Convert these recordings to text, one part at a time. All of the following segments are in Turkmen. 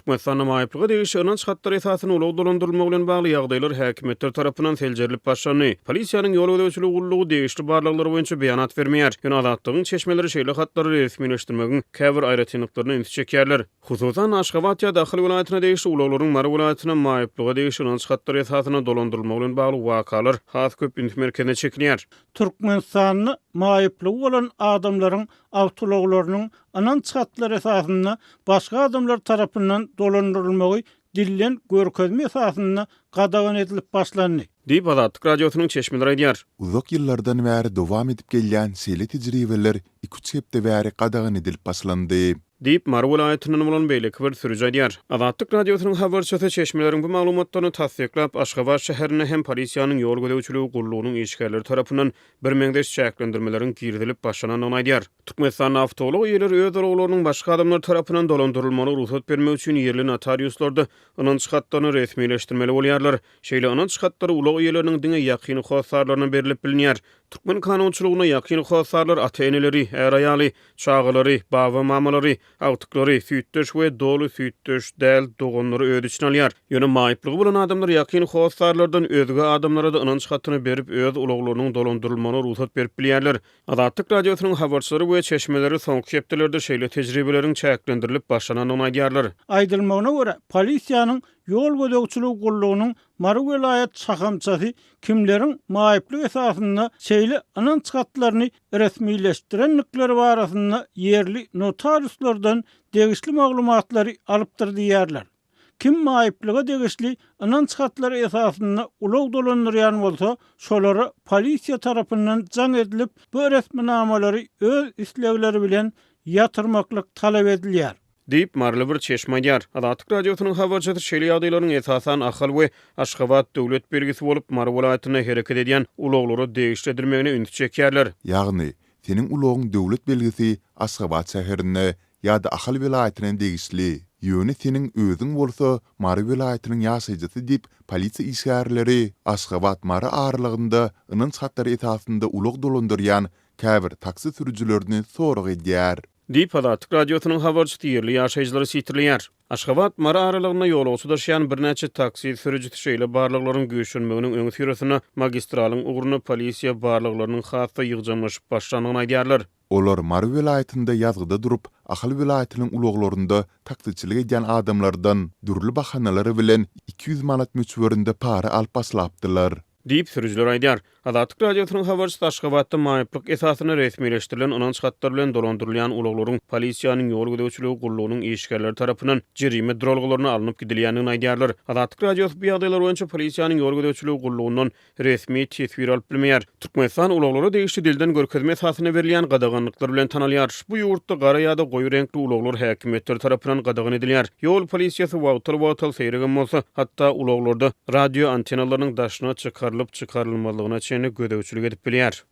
Türkmenistanda maýyplyga degişli ynanç hatlary esasynda ulag dolandyrylmagy bilen bagly ýagdaýlar häkimiýetler tarapyndan seljerilip başlandy. Polisiýanyň ýol gözegçiligi gullugy degişli barlaglar boýunça beýanat bermeýär. Ýöne Azatlygyň çeşmeleri şeýle hatlary resmileşdirmegiň käbir aýratynlyklaryna ünsi çekýärler. Hususan, Aşgabat ýa-da Ahal welaýatyna degişli ulaglaryň Mary welaýatyna maýyplyga degişli ynanç hatlary esasynda dolandyrylmagy bilen bagly wakalar has köp üns merkezine çekilýär. Türkmenistanda maýyplygy bolan adamlaryň awtoulaglarynyň ynanç hatlary esasynda başga adamlar tarapyndan dolandyrylmagy dilden görkezme esasynda gadagan edilip başlandy. Diýip, Azatlyk Radiosynyň çeşmeleri aýdýar. Uzak ýyllardan bäri dowam edip gelýän şeýle tejribeler iki-üç hepde bäri gadagan edilip başlandy. Diýip, Mary welaýatyndan bolan beýleki bir sürüji aýdýar. Azatlyk Radiosynyň habarçysy çeşmeleriň bu maglumatlaryny tassyklap, Aşgabat şäherinde hem polisiýanyň ýol gözegçiligi gullugynyň işgärleri tarapyndan birmeňzeş çäklendirmeleriň girizilip başlanandygyny aýdýar. Türkmenistanda awtoulag eýeleri öz ulaglarynyň başga adamlar tarapyndan dolandyrylmagyna rugsat bermek üçin ýerli notariuslarda ynanç hatlaryny resmileşdirmeli bolýarlar. Şeýle ynanç hatlary ulag eýeleriniň diňe ýakyn hossarlaryna berlip bilinýär. Türkmen kanunçylygynda ýakyn hossarlar ata-eneleri, är-aýaly, çagalary, baba-mamalary, agtyklary, süýtdeş we doly süýtdeş däl doganlary öz içine alýar. Ýöne maýyplygy bolan adamlar ýakyn hossarlardan özge adamlara-da ynanç hatyny berip, öz ulaglarynyň dolandyrylmagyna rugsat berip bilýärler. Azatlyk Radiosynyň habarçylary we çeşmeleri soňky hepdelerde şeýle tejribeleriň çäklendirilip başlanandygyny aýdýarlar. Aýdylmagyna görä, polisiýanyň ýol gözegçiligi gullugynyň Mary welaýat şahamçasy kimleriň maýyplyk esasynda şeýle ynanç hatlaryny resmileşdirendikleri barasynda ýerli notariuslardan degişli maglumatlary alypdyr diýýärler. Kim maýyplyga degişli ynanç hatlary esasynda ulag dolandyrýan bolsa, şolara polisiýa tarapyndan jaň edilip, bu resminamalary öz islegleri bilen ýatyrmaklyk talap edilýär. Diýip, maryly bir çeşme aýdýar. Azatlyk Radiosynyň habarçysy şeýle ýagdaýlaryň esasan Ahal we Aşgabat döwlet belgisi bolup, Mary welaýatynda hereket edýän ulaglara degişli edilmegine ünsi çekýärler. Ýagny, seniň ulagyň döwlet belgisi Aşgabat şäherine ýa-da Ahal welaýatyna degişli, ýöne seniň özüň bolsa Mary welaýatynyň ýaşaýjysy diýip, polisiýa işgärleri Aşgabat-Mary aralygynda ynanç hatlary esasynda ulag dolandyrýan käbir taksi sürüjilerini sorag edýär. Diýip, Azatlyk Radiosynyň habarçysy ýerli ýaşaýjylary sitirleýär. Aşgabat, Mary aralygynda ýolagçy daşaýan birnäçe taksi sürüjisi şeýle barlaglaryň güýçlenmeginiň öňüsyrasynda magistralyň ugrunda polisiýa barlaglarynyň has-da ýygjamlaşyp başlandygyny aýdýarlar. Olar Mary welaýatynda ýazgyda durup, Ahal welaýatynyň ulaglarynda taksiçilik edýän adamlardan dürli bahanalar bilen 200 manat möçberinde para alyp başlapdylar. Diýip, sürüjiler aýdýar. Azatlyk Radiosynyň habarçysy Aşgabatda maýyplyk esasynda resmileşdirilen ynanç hatlary bilen dolandyrylýan ulaglaryň polisiýanyň ýol gözegçiligi gullugynyň işgärleri tarapyndan jerime duralgalaryna alnyp gidilýändigini aýdýarlar. Azatlyk Radiosy bu ýagdaýlar boýunça polisiýanyň ýol gözegçiligi gullugyndan resmi teswir alyp bilmeýär. Türkmenistan ulaglara degişli dilden görkezme esasynda berilýän gadaganlyklar bilen tanalýar. Bu ýurtda gara ýa-da goýy reňkli ulaglar häkimiýetler tarapyndan gadagan edilýär. Ýol polisiýasy wagtal-wagtal seýregem bolsa, hatda ulaglarda radio antennalarynyň daşyna çykarylyp-çykarylmazlygyna çenli gözegçilik edip bilýär.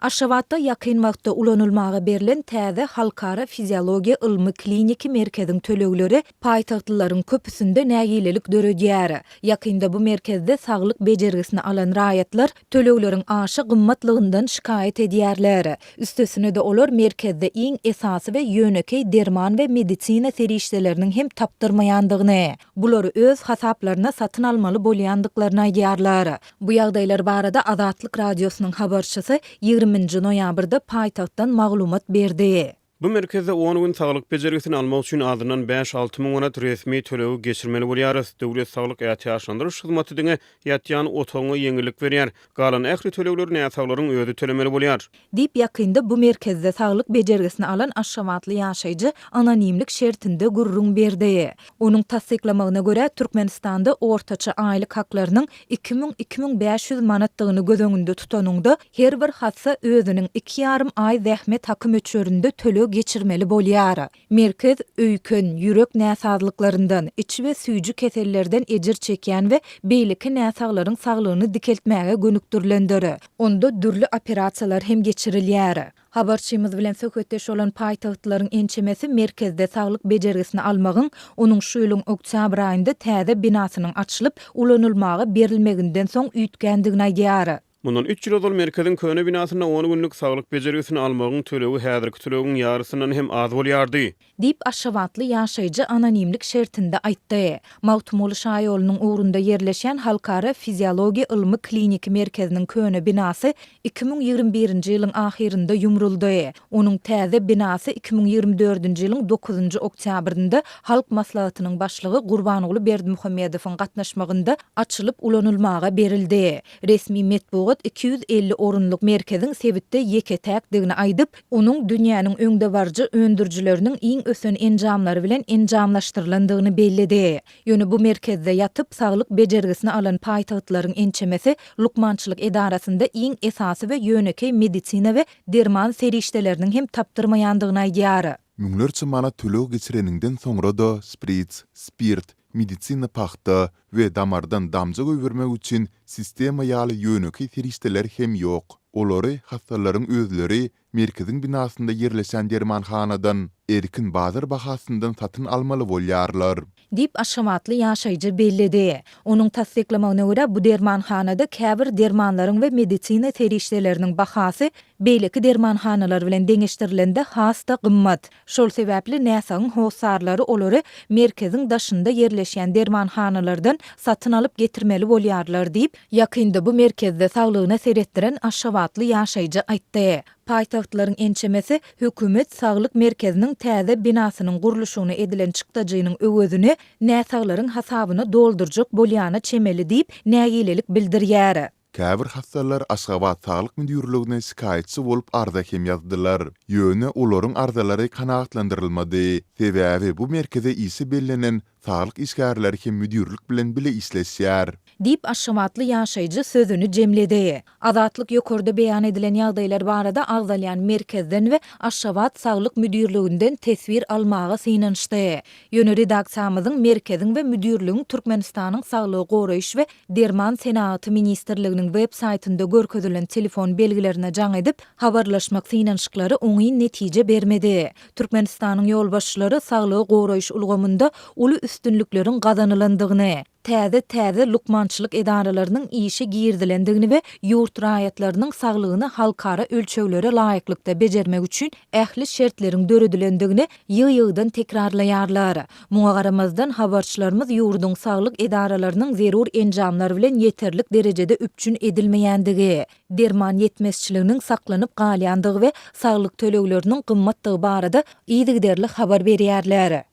Aşgabatda ýakyn wagtda ulanylmaga berlen täze Halkara fiziologiýa ylmy-kliniki merkeziň tölegleri paýtagtlylaryň köpüsinde nägilelik döredýär. Ýakynda bu merkezde saglyk bejergisini alan raýatlar tölegleriň aşa gymmatlygyndan şikaýat edýärler. Üstesine-de olar merkezde iň esasy we ýönekeý derman we medisina serişdeleriniň hem tapdyrmaýandygyny, bulary öz hasaplaryna satyn almaly bolýandyklaryny aýdýarlar. Bu ýagdaýlar barada Azatlyk Radiosynyň habarçysy ýigriminji noýabrda paýtagtdan maglumat berdi. Bu merkezde on gün saglyk bejergisini almak üçin azyndan bäş-alty müň manat resmi tölegi geçirmeli bolýarys. Döwlet saglyk ätiýaçlandyryş hyzmaty diňe ýatýan otagyňa ýeňillik berýär. Galan ähli tölegleri näsaglaryň özi tölemeli bolýar. Diýip, ýakynda bu merkezde saglyk bejergisini alan aşgabatly ýaşaýjy anonimlik şertinde gürrüň berdi. Onuň tassyklamagyna görä, Türkmenistanda ortaça aýlyk haklarynyň 2000, 2500 manatdygyny göz öňünde tutanyňda, her bir hassa özüniň iki ýarym aý zähmet haky möçberinde töleg geçirmeli bolýar. Merkez öýken, ýürek näsazlyklaryndan, iç we süýji kesellerden ejir çekýän we beýleki näsaglaryň saglygyny dikeltmäge gönükdirilendir. Onda dürli operasiýalar hem geçirilýär. Habarçymyz bilen söhbetdeş bolan paýtagtlylaryň ençemesi merkezde saglyk bejergisini almagyň onuň şu ýylyň oktýabr aýynda täze binasynyň açylyp, ulanylmaga berilmeginden soň üýtgändigini aýdýar. Mundan üç ýyl ozal merkeziň köne binasynda on günlük saglyk bejergisini almagyň tölegi häzirki tölegiň ýarysyndan hem az bolýardy. Diýip, aşgabatly ýaşaýjy anonimlik şertinde aýtdy. Magtymguly şaýolunyň ugrunda ýerleşýän Halkara fiziologiýa ylmy-kliniki merkeziniň köne binasy 2021-nji ýylyň ahyrynda ýumruldy. Onuň täze binasy 2024-nji ýylyň dokuzynjy oktýabrynda Halk Maslahatynyň Başlygy Gurbanguly Berdimuhamedowyň gatnaşmagynda açylyp ulanylmaga berildi. Resmi metbugat 250 orunlyk merkeziň sebitde ýeke-täkdigini aýdyp, onuň dünýäniň öňdebaryjy öndürijileriniň iň ösen enjamlary bilen enjamlaşdyrylandygyny belledi. Ýöne bu merkezde ýatyp, saglyk bejergisini alan paýtagtlylaryň ençemesi lukmançylyk edarasynda iň esasy we ýönekeý medisina we derman serişdeleriniň hem tapdyrmaýandygyny aýdýar. Müňlerçe manat töleg geçireniňden soňra-da şprits, spirt, medisina pagta we damardan damja goýbermek üçin sistema ýaly ýönekeý serişdeler hem ýok. Olary hassalaryň özleri merkeziň binasynda ýerleşen dermanhanadan erkin bazar bahasyndan satyn almaly bolýarlar. Diýip, aşgabatly ýaşaýjy belledi. Onuň tassyklamagyna görä, bu dermanhanada käbir dermanlaryň we medisina serişdeleriniň bahasy beýleki dermanhanalar bilen deňeşdirilende has-da gymmat. Şol sebäpli näsagyň hossarlary olary merkeziň daşynda ýerleşýän dermanhanalardan satyn alyp getirmeli bolýarlar diýip, ýakynda bu merkezde saglygyna seretdiren aşgabatly ýaşaýjy aýtdy. Paýtagtlaryň ençemesi hökümet saglyk merkeziniň täze binasynyň gurluşygyna edilen çykdajynyň öwezini näsaglaryň hasabyna doldurjak bolýana çemeli diýip, nägilelik bildirýär. Käbir hassalar Aşgabat saglyk müdirligine şikaýatçy bolup arza hem ýazdylar. Ýöne olaryň arzalary kanagatlandyrylmady. Sebäbi bu merkeze işe bellenen saglyk işgärleri hem müdirlik bilen bile işleşýär. Diýip, aşgabatly ýaşaýjy sözüni jemledi. Azatlyk ýokarda beýan edilen ýagdaýlar barada agzalýan merkezden we Aşgabat saglyk müdirliginden teswir almaga synanyşdy. Ýöne redaksiýamyzyň merkeziň we müdirligiň Türkmenistanyň Saglygy goraýyş we derman senagaty ministrliginiň web saýtynda görkezilen telefon belgilerine jaň edip, habarlaşmak synanyşyklary oňyn netije bermedi. Türkmenistanyň ýolbaşçylary saglygy goraýyş ulgamynda uly üstünlikleriň gazanylandygyny, täze-täze lukmançylyk edaralarynyň işe girizilendigini we ýurt raýatlarynyň saglygyny halkara ölçeglere laýyklykda bejermek üçin ähli şertleriň döredilendigini ýygy-ýygydan tekrarlaýarlar. Muňa garamazdan, habarçylarymyz ýurduň saglyk edaralarynyň zerur enjamlar bilen ýeterlik derejede üpjün edilmeýändigi, derman ýetmezçiliginiň saklanyp galýandygy we saglyk tölegleriniň gymmatdygy barada yzygiderli habar berýärler.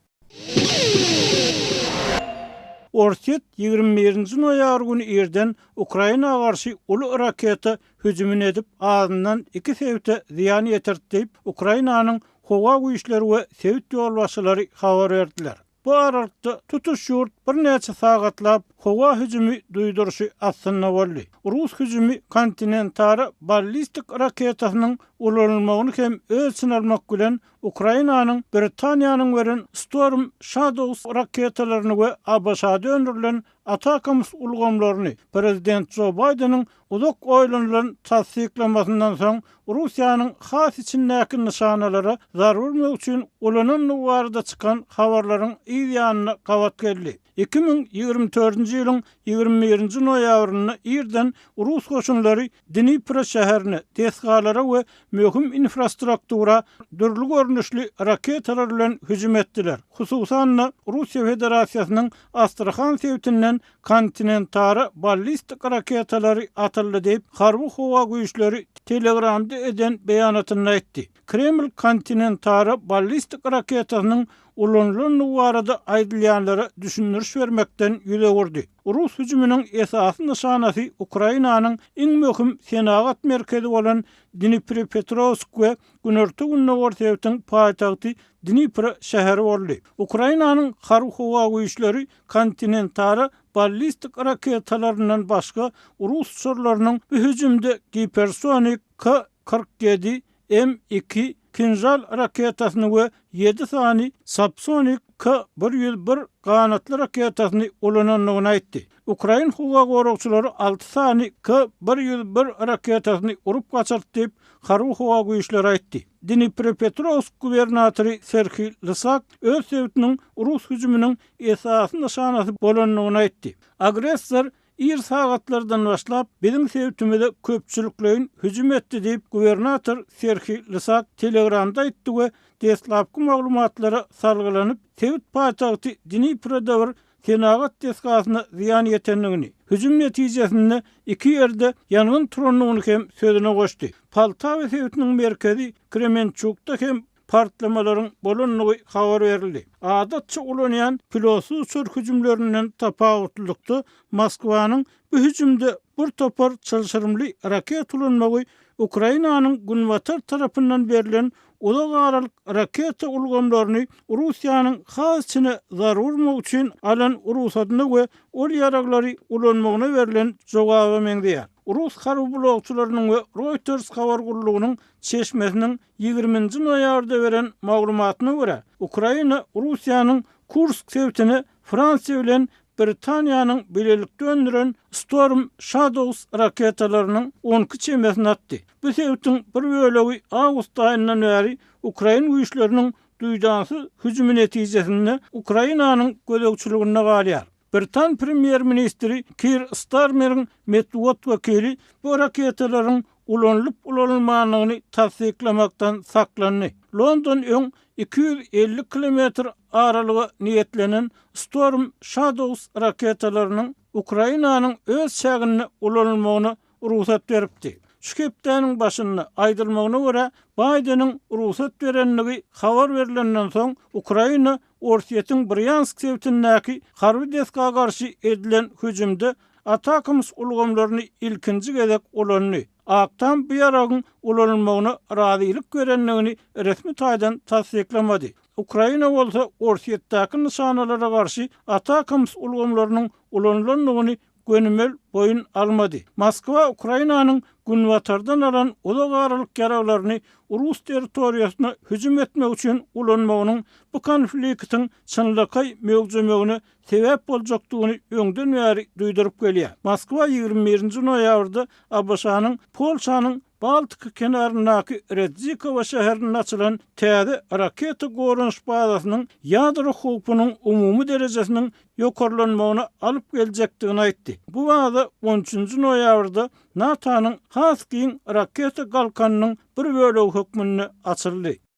Orsýet 21-nji noýabr güni irden Ukraina garşy uly raketa hüjümini edip, azyndan iki sebite zyýan ýetirdi diýip, Ukrainanyň Howa güýçleri we sebit ýolbaşçylary habar berdiler. Bu aralykda, tutuş ýurt birnäçe sagatlap howa hüjümi duýduryşy astynda boldy. Rus hüjümi kontinentara ballistik raketasynyň ulanylmagyny hem öz içine almak bilen, Ukrainanyň Britaniýanyň beren Storm Shadows raketalaryny we ABŞ-da öndürilen Atacms ulgamlaryny prezident Jo Baýdeniň uzak oýlanylan tassyklamasyndan soň Russiýanyň has içindäki nyşanalara zarba urmak üçin ulanandygy barada çykan habarlaryň yz ýanyna gabat geldi. 2024-nji ýylyň 21-nji noýabrynda irden rus goşunlary Dnipro şäherine, desgalara we möhüm infrastruktura dürli görnüşli raketalar bilen hüjüm etdiler. Hususan-da, Russiýa Federasiýasynyň Astrahan sebitinden kontinentara ballistik raketalary atyldy diýip, Harby-howa güýçleri Telegramda eden beýanatynda aýtdy. Kreml kontinentara ballistik raketasynyň ulanylandygy barada aýdylýanlara düşündiriş bermekden ýüz öwürdi. Rus hüjüminiň esasy nyşanasy Ukrainanyň iň möhüm senagat merkezi bolan Dniprepetrowsk we günorta-gündogar sebitiň paýtagty Dnipro şäheri boldy. Ukrainanyň Harby-howa güýçleri kontinentara ballistik raketalaryndan başga rus uçarlarynyň bu hüjümde gipersonik K 47 M iki Kinžal raketasyny we ýedi sany subsonik K 101 ganatly raketasyny ulanandygyny aýtdy. Ukrain howa goragçylary alty sany K 101 raketasyny urup gaçyrdy diýip, harby howa güýçleri aýtdy. Dniprepetrowsk gubernatory Serhiý Lysak öz sebitiniň rus hüjüminiň esasy nyşanasy bolandygyny aýtdy. Agressor. Ir sagatlardan başlap, biziň sebitimize köpçülikleýin hüjüm etdi diýip, gubernator Serhiý Lysak Telegramda aýtdy we deslapky maglumatlara salgylanyp, sebit paýtagty Dniproda bir senagat desgasyna zyýan ýetendigini, hüjüm netijesinde iki ýerde ýangyn turandygyny hem sözüne goşdy. Poltawa sebitiniň merkezi Kremençukda hem partlamalaryň bolandygy habar berildi. Adatça ulanýan pilotsyz uçar hüjümlerinden tapawutlylykda, Moskwanyň bu hüjümde bir topar çylşyrymly raketa ulanmagy Ukrainanyň günbatar tarapyndan berlen uzak aralyk raketa ulgamlaryny Russiýanyň has içine zarba urmak üçin alan rugsadyna we ol ýaraglary ulanmagyna berlen jogaba meňzeýär. Rus harby blogçylarynyň we Reuters habar gullugynyň çeşmesiniň ýigriminji noýabrda beren maglumatyna görä, Ukraina Russiýanyň Kursk sebitine Fransiýa bilen Britaniýanyň bilelikde öndüren Storm Shadows raketalarynyň 12 çemesini atdy. Bu sebitiň bir bölegi awgust aýyndan bäri ukrain güýçleriniň duýdansyz hüjümi netijesinde Ukrainanyň gözegçiliginde galýar. Britan premýer-ministri Kir Starmeriň metbugat wekili bu raketalaryň ulanylyp-ulanylmandygyny tassyklamakdan saklandy. London öň 250 kilometr aralyga niýetlenen Storm Shadows raketalarynyň Ukrainanyň öz çäginde ulanylmagyna rugsat beripdi. Şu hepdäniň başynda, aýdylmagyna görä, Baýdeniň rugsat berendigi habar berlenden soň, Ukraina Orsýetiň Brýansk sebitindäki harby desga garşy edilen hüjümde ATACMS ulgamlaryny ilkinji gezek ulandy. Ak Tam bu ýaragyň ulanylmagyna razylyk berendigini resmi taýdan tassyklamady. Ukraina bolsa Orsýetdäki nyşanalara garşy ATACMS ulgamlarynyň ulanylandygyny gönümel boýun almady. Moskwa Ukrainanyň günbatardan alan uzak aralyk ýaraglaryny rus territoriýasyna hüjüm etmek üçin ulanmagynyň bu konfliktiň çynlakaý möwjemegine sebäp boljakdygyny öňden bäri duýduryp gelýär. Moskwa 21 nji noýabrda ABŞ-nyň Polşanyň Baltika kenaryndaky Redzikowo şäherinde açylan täze raketa goranyş bazasynyň ýadro howpunyň umumy derejesiniň ýokarlanmagyna alyp geljekdigini aýtdy. Bu baza on üçünji noýabrda NATO-nyň has giň raketa galkanynyň bir bölegi hökmünde açyldy.